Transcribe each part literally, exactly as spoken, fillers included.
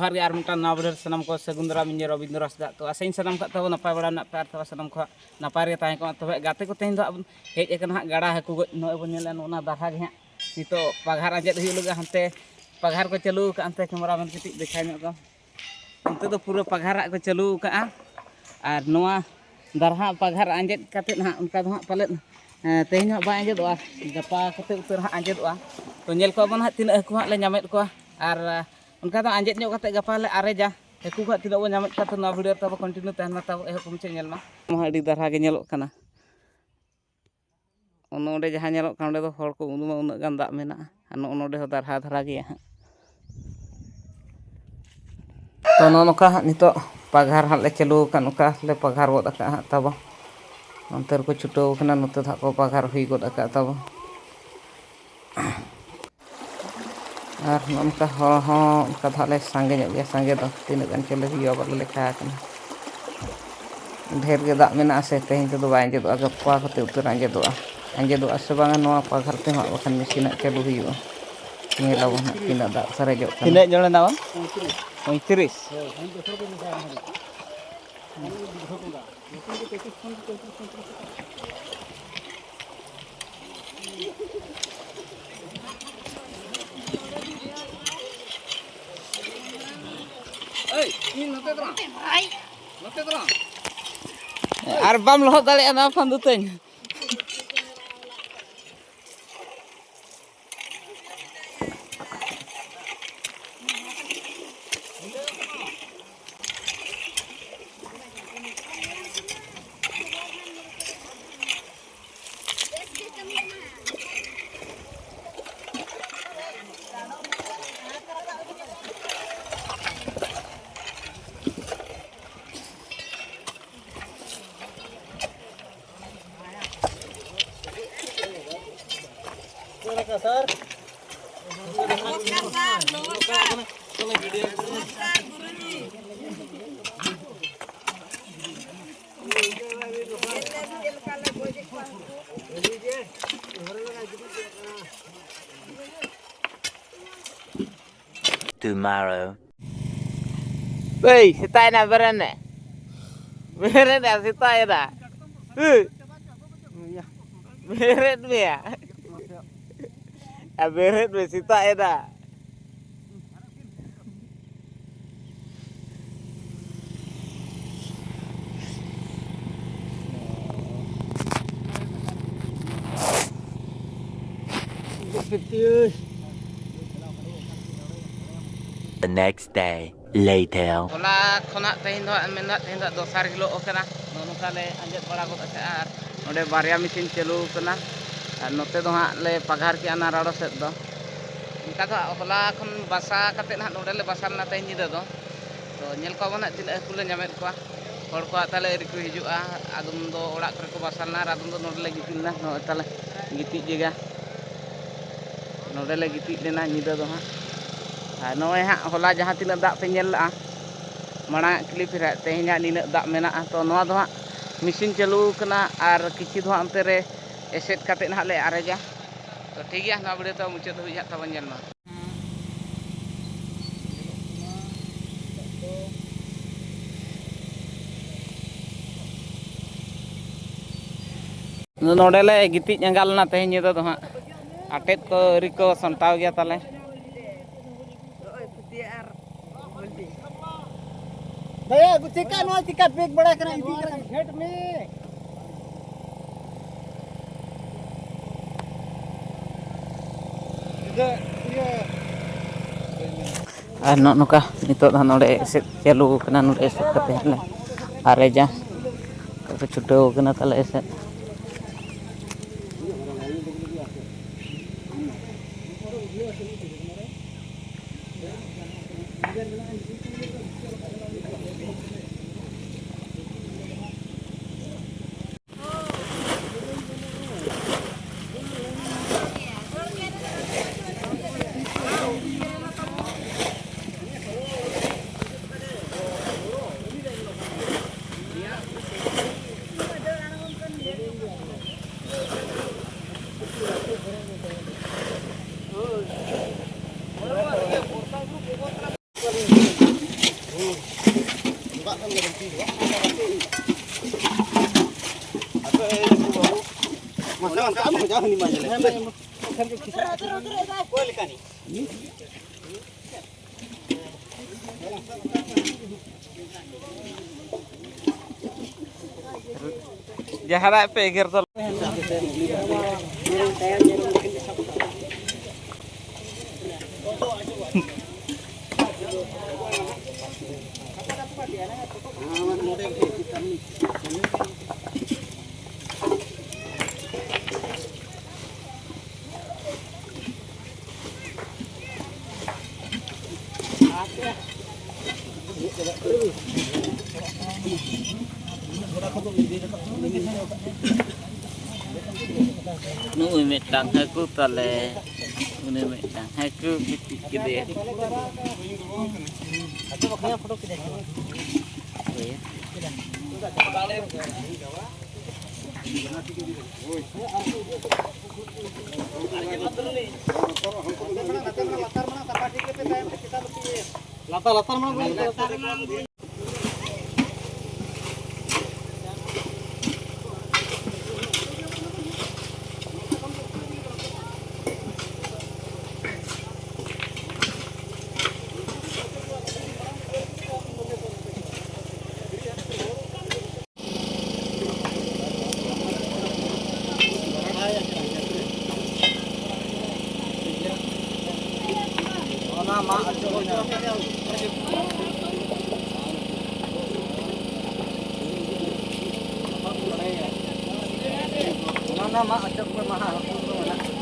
ᱟᱨ ᱟᱨ ᱢᱤᱫᱴᱟᱝ ᱱᱟᱣᱟ video ᱨᱮ ᱥᱟᱱᱟᱢ ᱠᱚ ᱥᱟᱹᱜᱩᱱ ᱫᱟᱨᱟᱢ᱾ ᱤᱧ ᱨᱚᱵᱤᱱᱫᱨᱚ ᱦᱟᱸᱥᱫᱟ᱾ ᱛᱚ ᱟᱥᱟᱧ ᱥᱟᱱᱟᱢ ᱠᱚ ᱛᱟᱵᱚ ᱱᱟᱯᱟᱭ ᱵᱟᱲᱟ ᱢᱮᱱᱟᱜ ᱯᱮᱭᱟ ᱟᱨ ᱛᱚᱵᱮ ᱥᱟᱱᱟᱢ ᱠᱚ ᱱᱟᱯᱟᱭ ᱨᱮᱜᱮ ᱛᱟᱦᱮᱸ ᱠᱚᱜ ᱢᱟ᱾ ᱛᱚᱵᱮ ᱜᱟᱛᱮ ᱠᱚ, ᱛᱮᱦᱮᱧ ᱫᱚ ᱦᱟᱸᱜ ᱵᱚᱱ ᱦᱮᱡ ᱟᱠᱟᱱᱟ ᱦᱟᱸᱜ ᱜᱟᱰᱟ ᱦᱟᱹᱠᱩ ᱜᱚᱡ᱾ ᱱᱚᱜᱼᱚᱭ ᱵᱚᱱ ᱧᱮᱞᱮᱫᱼᱟ ᱱᱚᱜᱼᱚ ᱱᱟ ᱫᱟᱨᱦᱟ ᱜᱮ ᱦᱟᱸᱜ ᱱᱤᱛᱚᱜ ᱯᱟᱜᱷᱟᱨ ᱟᱸᱡᱮᱫ ᱦᱩᱭᱩᱜ ᱞᱟᱹᱜᱤᱫ᱾ ᱦᱟᱱᱛᱮ ᱯᱟᱜᱷᱟᱨ ᱠᱚ ᱪᱟᱹᱞᱩ ᱟᱠᱟᱫᱼᱟ, ᱦᱟᱱᱛᱮ cameraman ᱠᱟᱹᱴᱤᱡ ᱫᱮᱠᱷᱟᱣ ᱧᱚᱜ ᱠᱚ᱾ ᱚᱱᱛᱮ ᱫᱚ ᱯᱩᱨᱟᱹ ᱯᱟᱜᱷᱟᱨᱟᱜ ᱠᱚ ᱪᱟᱹᱞᱩ ᱟᱠᱟᱫᱼᱟ᱾ ᱟᱨ ᱱᱚᱣᱟ ᱫᱟᱨᱦᱟ ᱯᱟᱜᱷᱟᱨ ᱟᱸᱡᱮᱫ ᱠᱟᱛᱮᱫ ᱦᱟᱸᱜ ᱚᱱᱠᱟ ᱫᱚ ᱦᱟᱸᱜ ᱯᱟᱞᱮᱫ, ᱮᱸ, ᱛᱮᱦᱮᱧ ᱦᱚᱸ ᱵᱟᱭ ᱟᱸᱡᱮᱫᱚᱜᱼᱟ, ᱜᱟᱯᱟ ᱠᱚᱛᱮ ᱩᱛᱟᱹᱨ ᱦᱟᱸᱜ ᱟᱸᱡᱮᱫᱚᱜᱼᱟ᱾ ᱛᱚ ᱧᱮᱞ ᱠᱚᱣᱟ ᱵᱚᱱ ᱦᱟᱸᱜ ᱛᱤᱱᱟᱹᱜ ᱦᱟᱹᱠᱩ ᱦᱟᱸᱜ ᱞᱮ ᱧᱟᱢᱮᱫ ᱠᱚᱣᱟ᱾ ᱟᱨ, ᱮᱸ, ᱚᱱᱠᱟ ᱫᱚ ᱟᱸᱡᱮᱫ ᱧᱚᱜ ᱠᱟᱛᱮᱫ ᱜᱟᱯᱟ ᱞᱮ ᱟᱨᱮᱡᱟ᱾ ᱦᱟᱹᱠᱩ ᱠᱚ ᱦᱟᱸᱜ ᱛᱤᱱᱟᱹᱜ ᱵᱚᱱ ᱧᱟᱢᱮᱫ ᱠᱚᱣᱟ, ᱛᱚ ᱱᱚᱣᱟ video ᱨᱮ ᱛᱟᱵᱚ continue ᱛᱟᱦᱮᱱ ᱢᱟ ᱛᱟᱵᱚ ᱮᱦᱚᱵ ᱠᱷᱚᱱ ᱢᱩᱪᱟᱹᱫ ᱧᱮᱞ ᱢᱟ᱾ ᱱᱚᱣᱟ ᱦᱚᱸ ᱟᱹᱰᱤ ᱫᱟᱨᱦᱟ ᱜᱮ ᱧᱮᱞᱚᱜ ᱠᱟᱱᱟ᱾ ᱚᱱᱮ ᱚᱸᱰᱮ ᱡᱟᱦᱟᱸ ᱧᱮᱞᱚᱜ ᱠᱟᱱᱟ, ᱚᱸᱰᱮ ᱫᱚ ᱦᱚᱲ ᱠᱚ ᱩᱱᱩᱢᱟ, ᱩᱱᱟᱹᱜ ᱜᱟᱱ ᱫᱟᱜ ᱢᱮᱱᱟᱜᱼᱟ᱾ ᱟᱨ ᱱᱚᱜᱼᱚ ᱱᱚᱸᱰᱮ ᱦᱚᱸ ᱫᱟᱨᱦᱟ ᱫᱷᱟᱨᱟ ᱜᱮᱭᱟ ᱦᱟᱸᱜ᱾ ᱛᱚ ᱱᱚᱜᱼᱚ ᱱᱚᱝᱠᱟ ᱦᱟᱸᱜ ᱱᱤᱛᱚᱜ ᱯᱟᱜᱷᱟᱨ ᱦᱟᱸᱜ ᱞᱮ ᱪᱟᱹᱞᱩ ᱟᱠᱟᱫ, ᱱᱚᱝᱠᱟ ᱞᱮ ᱯᱟᱜᱷᱟᱨ ᱜᱚᱫ ᱟᱠᱟᱫ ᱦᱟᱸᱜ ᱛᱟᱵᱚ᱾ ᱚᱱᱛᱮ ᱨᱮᱠᱚ ᱪᱷᱩᱴᱟᱹᱣ ᱟᱠᱟᱱᱟ, ᱱᱚᱛᱮ ᱫᱚ ᱦᱟᱸᱜ ᱠᱚ ᱯᱟᱜᱷᱟᱨ ᱦᱩᱭ ᱜᱚᱫ ᱟᱠᱟᱫ ᱛᱟᱵᱚ᱾ ᱟᱨ ᱱᱚᱜᱼᱚ ᱱᱚᱝᱠᱟ ᱦᱚᱲ ᱦᱚᱸ ᱚᱱᱠᱟ ᱫᱚ ᱦᱟᱸᱜ ᱞᱮ ᱥᱟᱸᱜᱮ ᱧᱚᱜ ᱜᱮᱭᱟ, ᱥᱟᱸᱜᱮ ᱫᱚ ᱛᱤᱱᱟᱹᱜ ᱜᱟᱱ ᱪᱚᱞᱮ ᱦᱩᱭᱩᱜᱼᱟ ᱵᱟᱞᱮ ᱞᱮᱠᱷᱟ ᱟᱠᱟᱱᱟ᱾ ᱰᱷᱮᱨ ᱜᱮ ᱫᱟᱜ ᱢᱮᱱᱟᱜᱼᱟ ᱥᱮ, ᱛᱮᱦᱮᱧ ᱛᱮᱫᱚ ᱵᱟᱭ ᱟᱸᱡᱮᱫᱚᱜᱼᱟ, ᱜᱟᱯᱟ ᱠᱚᱛᱮ ᱩᱛᱟᱹᱨ ᱟᱸᱡᱮᱫᱚᱜᱼᱟ᱾ ᱟᱸᱡᱮᱫᱚᱜᱼᱟ ᱥᱮ ᱵᱟᱝᱟ ᱱᱚᱣᱟ ᱯᱟᱜᱷᱟᱨ ᱛᱮᱦᱚᱸ ᱦᱟᱸᱜ ᱵᱟᱠᱷᱟᱱ ᱢᱮᱥᱤᱱᱟᱜ ᱪᱟᱹᱞᱩ ᱦᱩᱭᱩᱜᱼᱟ᱾ ᱧᱮᱞ ᱟᱵᱚᱱ ᱦᱟᱸᱜ ᱛᱤᱱᱟᱹᱜ ᱫᱟᱜ ᱥᱟᱨᱮᱡᱚᱜ ᱠᱟᱱᱟ᱾ ᱛᱤᱱᱟᱹᱜ ᱡᱚᱲ ᱮᱱᱟ ᱵᱟᱝ? ᱯᱚᱸᱭᱛᱨᱤᱥ᱾ ᱟᱨ ᱵᱟᱢ ᱞᱚᱦᱚᱫ ᱫᱟᱲᱮᱭᱟᱜᱼᱟ ᱱᱚᱣᱟ ᱯᱷᱟᱱᱫᱩ ᱛᱮᱧ᱾ Tomorrow. ᱮᱭ, ᱥᱮᱛᱟᱜ ᱮᱱᱟ, ᱵᱮᱨᱮᱫ ᱢᱮ᱾ ᱵᱮᱨᱮᱫ ᱮᱱᱟ, ᱥᱮᱛᱟᱜ ᱮᱱᱟ᱾ ᱦᱩᱭ᱾ ᱵᱮᱨᱮᱫ ᱢᱮᱭᱟ᱾ ᱟᱨ ᱵᱮᱨᱮᱫ ᱢᱮ, ᱥᱮᱛᱟᱜ ᱮᱱᱟ᱾ The next day, later. ᱦᱚᱞᱟ ᱠᱷᱚᱱᱟᱜ ᱛᱮᱦᱮᱧ ᱫᱚ ᱦᱟᱸᱜ ᱢᱮᱱ ᱫᱚ ᱦᱟᱸᱜ ᱛᱮᱦᱮᱧ ᱫᱚ ᱦᱟᱸᱜ ᱫᱚᱥᱟᱨ ᱦᱤᱞᱳᱜ ᱠᱟᱱᱟ᱾ ᱱᱚᱜᱼᱚ ᱱᱚᱝᱠᱟ ᱞᱮ ᱟᱸᱡᱮᱫ ᱵᱟᱲᱟ ᱜᱚᱫ ᱟᱠᱟᱫᱼᱟ᱾ ᱟᱨ ᱱᱚᱰᱮ ᱵᱟᱨᱭᱟ ᱢᱮᱥᱤᱱ ᱪᱟᱹᱞᱩ ᱟᱠᱟᱱᱟ᱾ ᱟᱨ ᱱᱚᱛᱮ ᱫᱚ ᱦᱟᱸᱜ ᱞᱮ ᱯᱟᱜᱷᱟᱨ ᱠᱮᱜᱼᱟ ᱱᱟᱨᱟᱲᱚ ᱥᱮᱫ ᱫᱚ᱾ ᱚᱱᱠᱟ ᱫᱚ ᱦᱟᱸᱜ ᱦᱚᱞᱟ ᱠᱷᱚᱱ ᱵᱟᱥᱟ ᱠᱟᱛᱮᱫ ᱦᱟᱸᱜ ᱱᱚᱰᱮ ᱞᱮ ᱵᱟᱥᱟ ᱞᱮᱱᱟ ᱛᱮᱦᱮᱧ ᱧᱤᱫᱟᱹ ᱫᱚ᱾ ᱛᱚ ᱧᱮᱞ ᱠᱚᱣᱟ ᱵᱚᱱ ᱦᱟᱸᱜ ᱛᱤᱱᱟᱹᱜ ᱦᱟᱹᱠᱩ ᱞᱮ ᱧᱟᱢᱮᱫ ᱠᱚᱣᱟ᱾ ᱦᱚᱲ ᱠᱚ ᱦᱟᱸᱜ ᱛᱟᱦᱞᱮ ᱟᱹᱣᱨᱤ ᱠᱚ ᱦᱤᱡᱩᱜᱼᱟ᱾ ᱟᱫᱚᱢ ᱫᱚ ᱚᱲᱟᱜ ᱠᱚᱨᱮ ᱠᱚ ᱵᱟᱥᱟ ᱞᱮᱱᱟ ᱟᱨ ᱟᱫᱚᱢ ᱫᱚ ᱱᱚᱰᱮ ᱞᱮ ᱜᱤᱛᱤᱡ ᱞᱮᱱᱟ᱾ ᱱᱚᱜᱼᱚᱭ ᱛᱟᱞᱮ ᱜᱤᱛᱤᱡ ᱡᱟᱭᱜᱟ᱾ ᱱᱚᱰᱮ ᱞᱮ ᱜᱤᱛᱤᱡ ᱞᱮᱱᱟ ᱧᱤᱫᱟᱹ ᱫᱚ ᱦᱟᱸᱜ᱾ ᱟᱨ ᱱᱚᱜᱼᱚᱭ ᱦᱟᱸᱜ ᱦᱚᱞᱟ ᱡᱟᱦᱟᱸ ᱛᱤᱱᱟᱹᱜ ᱫᱟᱜ ᱯᱮ ᱧᱮᱞ ᱞᱮᱜᱼᱟ, ᱢᱟᱲᱟᱝ ᱟᱜ ᱠᱞᱤᱯ ᱨᱮ, ᱛᱮᱦᱮᱧᱟᱜ ᱱᱤᱱᱟᱹᱜ ᱫᱟᱜ ᱢᱮᱱᱟᱜᱼᱟ᱾ ᱛᱚ ᱱᱚᱣᱟ ᱫᱚ ᱦᱟᱸᱜ ᱢᱮᱥᱤᱱ ᱪᱟᱹᱞᱩ ᱟᱠᱟᱱᱟ ᱟᱨ ᱠᱤᱪᱷᱩ ᱫᱚ ᱦᱟᱸᱜ ᱚᱱᱛᱮ ᱨᱮ ᱮᱥᱮᱫ ᱠᱟᱛᱮᱫ ᱦᱟᱸᱜ ᱞᱮ ᱟᱨᱮᱡᱟ᱾ ᱛᱚ ᱴᱷᱤᱠ ᱜᱮᱭᱟ, ᱱᱚᱣᱟ ᱵᱷᱤᱰᱤᱭᱳ ᱫᱚ ᱢᱩᱪᱟᱹᱫ ᱫᱷᱟᱹᱵᱤᱡ ᱦᱟᱸᱜ ᱛᱟᱵᱚᱱ ᱧᱮᱞ ᱢᱟ᱾ ᱱᱚᱰᱮ ᱞᱮ ᱜᱤᱛᱤᱡ ᱟᱸᱜᱟ ᱞᱮᱱᱟ ᱛᱮᱦᱮᱧ ᱧᱤᱫᱟᱹ ᱫᱚ ᱦᱟᱸᱜ᱾ ᱟᱴᱮᱫ ᱠᱚ ᱟᱹᱣᱨᱤ ᱠᱚ ᱥᱟᱢᱴᱟᱣ ᱜᱮᱭᱟ ᱛᱟᱞᱮ᱾ ᱫᱟᱭᱟ ᱟᱹᱜᱩ ᱪᱮᱠᱟ ᱱᱚᱣᱟ ᱪᱮᱠᱟ ᱯᱮᱠ ᱵᱟᱲᱟᱭ ᱠᱟᱱᱟ ᱤᱫᱤ ᱠᱟᱱᱟ ᱜᱷᱮᱴ ᱢᱮ᱾ ᱟᱨ ᱱᱚᱜᱼᱚ ᱱᱚᱝᱠᱟ ᱱᱤᱛᱚᱜ ᱫᱚ ᱱᱚᱰᱮ ᱮᱥᱮᱫ ᱪᱟᱹᱞᱩ ᱠᱟᱱᱟ, ᱱᱚᱰᱮ ᱮᱥᱮᱫ ᱠᱟᱛᱮ ᱦᱟᱸᱜ ᱞᱮ ᱟᱨᱮᱡᱟ᱾ ᱱᱚᱝᱠᱟ ᱠᱚ ᱪᱷᱩᱴᱟᱹᱣ ᱠᱟᱱᱟ ᱛᱟᱞᱮ ᱮᱥᱮᱫ᱾ ᱢᱟᱥᱮ ᱚᱱᱠᱟ ᱟᱢ ᱦᱚᱸ ᱡᱟᱣ ᱦᱚᱸ ᱧᱮᱞ ᱞᱮ᱾ ᱡᱟᱦᱟᱱᱟᱜ ᱯᱮ ᱮᱜᱮᱨ ᱫᱚ᱾ ᱱᱩᱭ ᱢᱤᱫᱴᱟᱝ ᱦᱟᱹᱠᱩ ᱛᱟᱞᱮ, ᱩᱱᱤ ᱢᱤᱫᱴᱟᱝ ᱦᱟᱹᱠᱩ ᱯᱤᱴᱤᱡ ᱠᱮᱫᱮᱭᱟ᱾ ᱞᱟᱛᱟᱨ, ᱞᱟᱛᱟᱨ ᱢᱟᱲᱟᱝ ᱵᱚᱱ ᱞᱟᱛᱟᱨ᱾ ᱚᱱᱟ ᱢᱟᱜ ᱦᱚᱪᱚ ᱦᱩᱭᱱᱟ᱾ ᱚᱱᱟ ᱢᱟᱜ ᱦᱚᱪᱚ ᱠᱚ ᱢᱟᱦᱟ ᱦᱚᱯᱚᱱ ᱠᱚ ᱢᱮᱱᱟᱜ ᱠᱚᱣᱟ᱾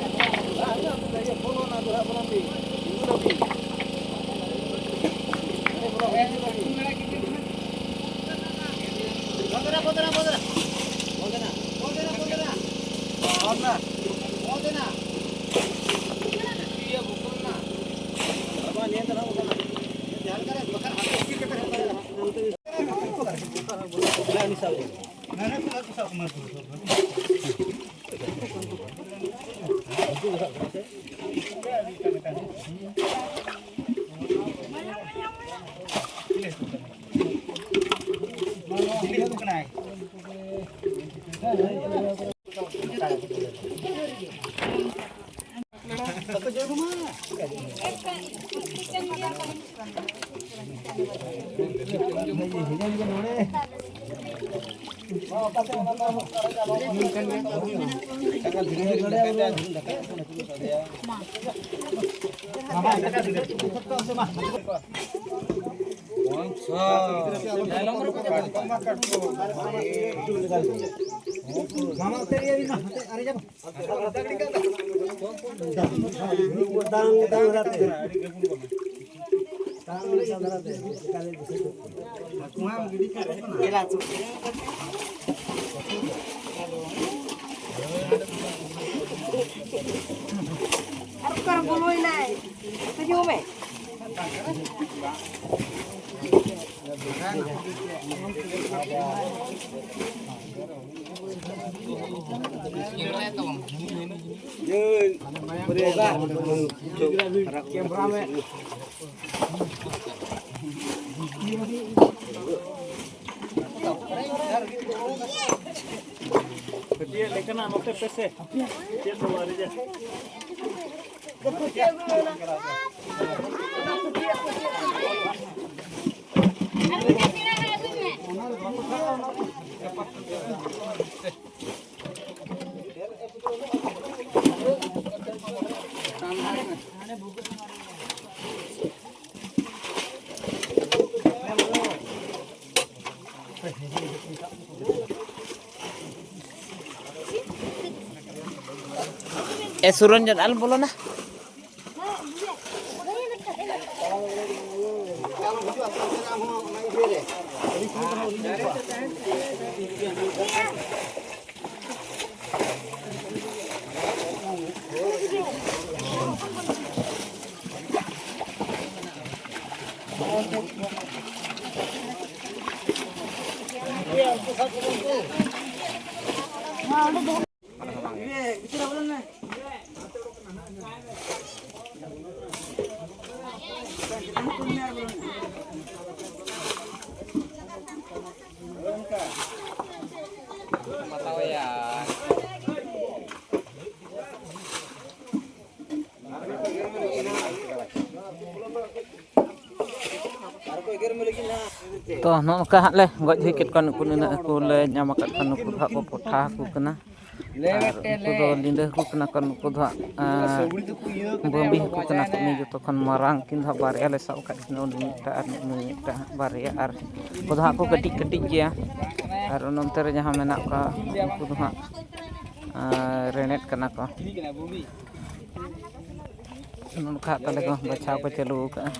ᱟᱨ ᱚᱠᱟᱨᱮ ᱵᱚᱞᱚᱭᱮᱱᱟᱭ? ᱦᱤᱡᱩᱜ ᱢᱮ᱾ ᱪᱮᱫ ᱞᱮᱠᱟᱱᱟᱜ ᱱᱚᱛᱮ ᱯᱮᱥᱮ? ᱪᱮᱫ ᱦᱚᱸ ᱵᱟᱝ, ᱨᱤᱡᱟ᱾ ᱮ ᱥᱩᱨᱚᱧᱡᱚᱱ, ᱟᱞᱚᱢ ᱵᱚᱞᱚᱱᱟ᱾ ᱛᱚ ᱱᱚᱜᱼᱚ ᱱᱚᱝᱠᱟ ᱦᱟᱸᱜ ᱞᱮ ᱜᱚᱡ ᱦᱩᱭ ᱠᱮᱫ ᱠᱚᱣᱟ᱾ ᱱᱩᱠᱩ ᱱᱤᱱᱟᱹᱜ ᱦᱟᱹᱠᱩ ᱞᱮ ᱧᱟᱢ ᱟᱠᱟᱫ ᱠᱚᱣᱟ, ᱱᱩᱠᱩ ᱫᱚ ᱦᱟᱸᱜ ᱠᱚ ᱯᱚᱴᱷᱟ ᱦᱟᱹᱠᱩ ᱠᱟᱱᱟ᱾ ᱟᱨ ᱩᱱᱠᱩ ᱫᱚ ᱞᱤᱸᱰᱟᱹ ᱦᱟᱹᱠᱩ ᱠᱟᱱᱟ ᱠᱚ, ᱱᱩᱠᱩ ᱫᱚ ᱦᱟᱸᱜ, ᱟᱸ, ᱵᱟᱹᱢᱵᱤ ᱦᱟᱹᱠᱩ ᱠᱟᱱᱟ ᱠᱚ᱾ ᱩᱱᱤ ᱡᱚᱛᱚ ᱠᱷᱚᱱ ᱢᱟᱨᱟᱝ ᱠᱤᱱ ᱫᱚ ᱦᱟᱸᱜ ᱵᱟᱨᱭᱟ ᱞᱮ ᱥᱟᱵ ᱟᱠᱟᱫ ᱠᱤᱱᱟ, ᱩᱱᱤ ᱢᱤᱫᱴᱟᱝ ᱟᱨ ᱱᱩᱭ ᱢᱤᱫᱴᱟᱝ ᱦᱟᱸᱜ ᱵᱟᱨᱭᱟ᱾ ᱟᱨ ᱩᱱᱠᱩ ᱫᱚ ᱦᱟᱸᱜ ᱠᱚ ᱠᱟᱹᱴᱤᱡ ᱠᱟᱹᱴᱤᱡ ᱜᱮᱭᱟ᱾ ᱟᱨ ᱚᱱᱮ ᱚᱱᱛᱮ ᱨᱮ ᱡᱟᱦᱟᱸ ᱢᱮᱱᱟᱜ ᱠᱚᱣᱟ ᱩᱱᱠᱩ ᱫᱚ ᱦᱟᱸᱜ, ᱟᱸ, ᱨᱮᱱᱮᱫ ᱠᱟᱱᱟ ᱠᱚ᱾ ᱱᱚᱝᱠᱟ ᱦᱟᱸᱜ ᱛᱟᱞᱮ ᱠᱚ ᱵᱟᱪᱷᱟᱣ ᱠᱚ ᱪᱟᱹᱞᱩ ᱟᱠᱟᱫᱼᱟ᱾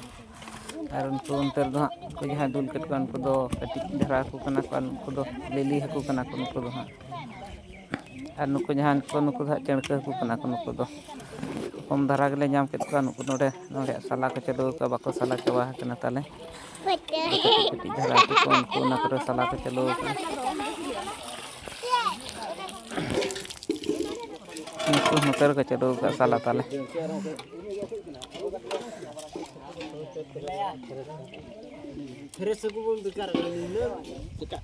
ᱟᱨ ᱩᱱᱠᱩ ᱚᱱᱛᱮ ᱨᱮᱫᱚ ᱦᱟᱸᱜ ᱩᱱᱠᱩ ᱡᱟᱦᱟᱸᱭ ᱫᱩᱞ ᱠᱮᱫ ᱠᱚᱣᱟ, ᱩᱱᱠᱩ ᱫᱚ ᱠᱟᱹᱴᱤᱡ ᱫᱷᱟᱨᱟ ᱦᱟᱹᱠᱩ ᱠᱟᱱᱟ ᱠᱚ, ᱟᱨ ᱱᱩᱠᱩ ᱫᱚ ᱞᱤᱞᱤ ᱦᱟᱹᱠᱩ ᱠᱟᱱᱟ ᱠᱚ, ᱱᱩᱠᱩ ᱫᱚ ᱦᱟᱸᱜ᱾ ᱟᱨ ᱱᱩᱠᱩ ᱡᱟᱦᱟᱸ ᱠᱚ, ᱱᱩᱠᱩ ᱫᱚ ᱦᱟᱸᱜ ᱪᱟᱹᱲᱠᱟᱹ ᱦᱟᱹᱠᱩ ᱠᱟᱱᱟ ᱠᱚ᱾ ᱱᱩᱠᱩ ᱫᱚ ᱠᱚᱢ ᱫᱷᱟᱨᱟ ᱜᱮᱞᱮ ᱧᱟᱢ ᱠᱮᱫ ᱠᱚᱣᱟ᱾ ᱱᱩᱠᱩ ᱱᱚᱰᱮ, ᱱᱚᱰᱮ ᱥᱟᱞᱟ ᱠᱚ ᱪᱟᱹᱞᱩ ᱟᱠᱟᱫᱼᱟ, ᱵᱟᱠᱚ ᱥᱟᱞᱟ ᱪᱟᱵᱟ ᱟᱠᱟᱱᱟ ᱛᱟᱞᱮ᱾ ᱠᱟᱹᱴᱤᱡ ᱠᱟᱹᱴᱤᱡ ᱫᱷᱟᱨᱟ ᱦᱟᱹᱠᱩ ᱠᱚ, ᱩᱱᱠᱩ ᱚᱱᱟ ᱠᱚᱨᱮ ᱥᱟᱞᱟ ᱠᱚ ᱪᱟᱹᱞᱩ ᱟᱠᱟᱫᱼᱟ᱾ ᱱᱩᱠᱩ ᱱᱚᱛᱮ ᱨᱮᱠᱚ ᱪᱟᱹᱞᱩ ᱟᱠᱟᱫᱼᱟ ᱥᱟᱞᱟ ᱛᱟᱞᱮ᱾ ᱯᱷᱨᱮᱥ ᱦᱟᱹᱠᱩ ᱵᱚᱱ ᱵᱮᱠᱟᱨ ᱠᱟᱱᱟ, ᱱᱩᱱᱟᱹᱜ ᱪᱮᱠᱟ?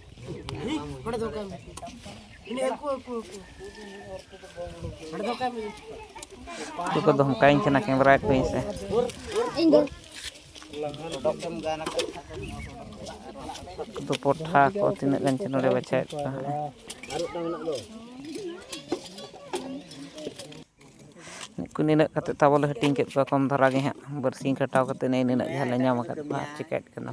ᱦᱮᱸ, ᱚᱸᱰᱮ ᱫᱚ ᱚᱠᱚᱭ? ᱦᱮᱸ, ᱦᱟᱹᱠᱩ, ᱦᱟᱹᱠᱩ, ᱦᱟᱹᱠᱩ᱾ ᱚᱸᱰᱮ ᱫᱚ ᱚᱠᱚᱭ? ᱩᱱᱠᱩ ᱠᱚ ᱫᱷᱚᱢᱠᱟᱣᱤᱧ ᱠᱟᱱᱟ, ᱠᱮᱢᱮᱨᱟᱭᱮᱫ ᱠᱚᱣᱟᱧ ᱥᱮ᱾ ᱤᱧ ᱫᱚ᱾ ᱩᱱᱠᱩ ᱫᱚ ᱯᱚᱴᱷᱟ ᱠᱚ ᱛᱤᱱᱟᱹᱜ ᱜᱟᱱ ᱪᱚ ᱱᱚᱰᱮ ᱵᱟᱪᱷᱟᱣᱮᱫ ᱠᱚᱣᱟ ᱦᱟᱸᱜ᱾ ᱱᱩᱠᱩ ᱱᱤᱱᱟᱹᱜ ᱠᱟᱛᱮ ᱛᱟᱵᱚ ᱞᱮ ᱦᱟᱹᱴᱤᱧ ᱠᱮᱫ ᱠᱚᱣᱟ, ᱠᱚᱢ ᱫᱷᱟᱨᱟ ᱜᱮ ᱦᱟᱸᱜ᱾ ᱵᱟᱹᱨᱥᱤᱧ ᱠᱷᱟᱴᱟᱣ ᱠᱟᱛᱮ ᱱᱮᱜᱼᱮ ᱱᱤᱱᱟᱹᱜ ᱡᱟᱦᱟᱸ ᱞᱮ ᱧᱟᱢ ᱟᱠᱟᱫ ᱠᱚᱣᱟ ᱦᱟᱸᱜ, ᱪᱤᱠᱟᱹᱭᱮᱫ ᱠᱟᱱᱟ᱾